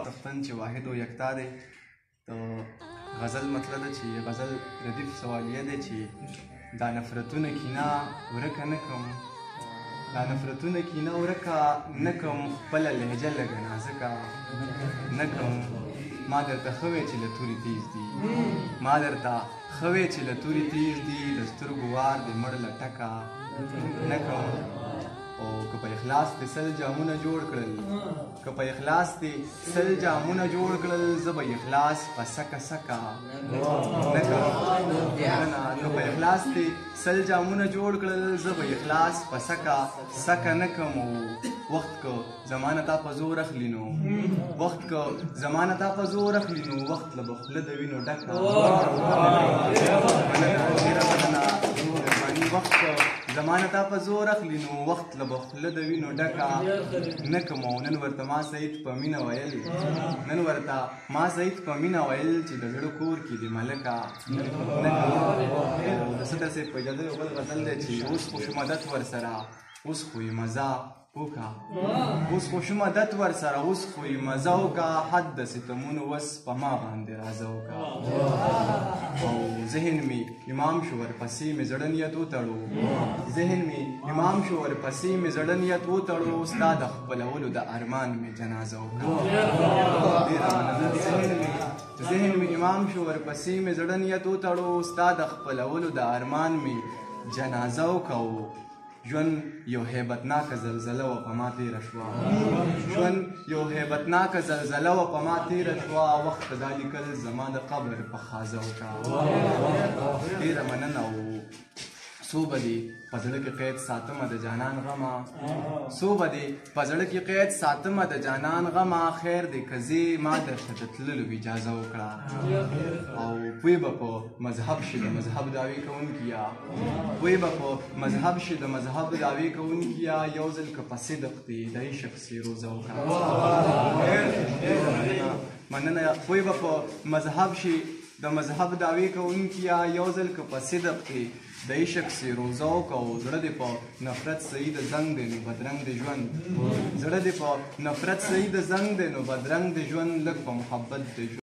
تختن چې واحد او یکتا دی. ته غزل مطلب ده چې غزل ردیف سوالیه دی چې دا نفرتونه کینه ورکه نه کوم، دا نفرتونه کینه ورکه نه کوم، خپله لهجه لږه نازکه نه کوم. ما درته ښه وی چې له تورې تیز دي، ما درته ښه وی چې له تورې تیز دي، د سترګو وار دې مړ له ټکه نه کوم. او که په اخلاص دې 100 جامونه جوړ کړل، که په اخلاص دې 100 جامونه جوړ کړل، زه به اخلاص په سکه سکه نه کوم. نه، که په اخلاص دې 100 جامونه جوړ کړل، زه به اخلاص په سکه سکه نه کوم. وخت که زمانه تا په زور اخلي نو، وخت که زمانه تا په زور اخلي نو، وخت له به خوله د وینو ډکه. ډېره مننه، مهرباني. وخت که زمانه تا په زور اخلي نو، وخت له به خوله د وینو ډکه نه کوم. او نن ورته ما سعید په مینه ویل، نن ورته ما سعید په مینه ویل چې د زړه کور کې دې ملکه نه کوم. او د صدر صاحب په اجازه یو بل غزل دی چې اوس خو شو مدد ورسره، اوس خو یې مزه وکا، اوس خو شو مدد ورسره، اوس خو یې مزه وکا، حد د ستمونو وس په ما باندې راځه وکا. او ذهن مې امام شو ورپسې مې زړه نیت وتړو، ذهن مې امام شو ورپسې مې زړه نیت وتړو، ستا د خپلولو د ارمان مې جنازه وکړه. ډېره مننه. ذهن مې امام شو ورپسې مې زړه نیت وتړو، ستا د خپلولو د ارمان مې جنازه وکړو. ژوند یو هیبتناکه زلزله وه په ما تېره شوه، ژوند یو هیبتناکه زلزله وه په ما تېره شوه، وخت دا لیکل زما د قبر په خازه وکړه. ډېره مننه. او څو به دې په زړه کې قید ساتمه د جانان غمه، څو به دې په زړه کې قید ساتمه د جانان غمه، خیر دې که ځې ما درته د تللو اجازه وکړه. او پوی به په مذهب شي د مذهب دعوې کوونکیه، پوی به په مذهب شي د مذهب دعوې کوونکیه، یو ځل که په صدق دې د عشق سیروزه وکړه. مننه. پوی به په مذهب شي د مذهب دعوې کوونکیه، یو ځل که په صدق دې د عشق سیروزه وکړه. او زړه دې په نفرت صحیح د زنګ دی نو بدرنګ دی ژوند، زړه دې په نفرت صحیح د زنګ دی نو بدرنګ دی ژوند، لږ په محبت دی ژوند.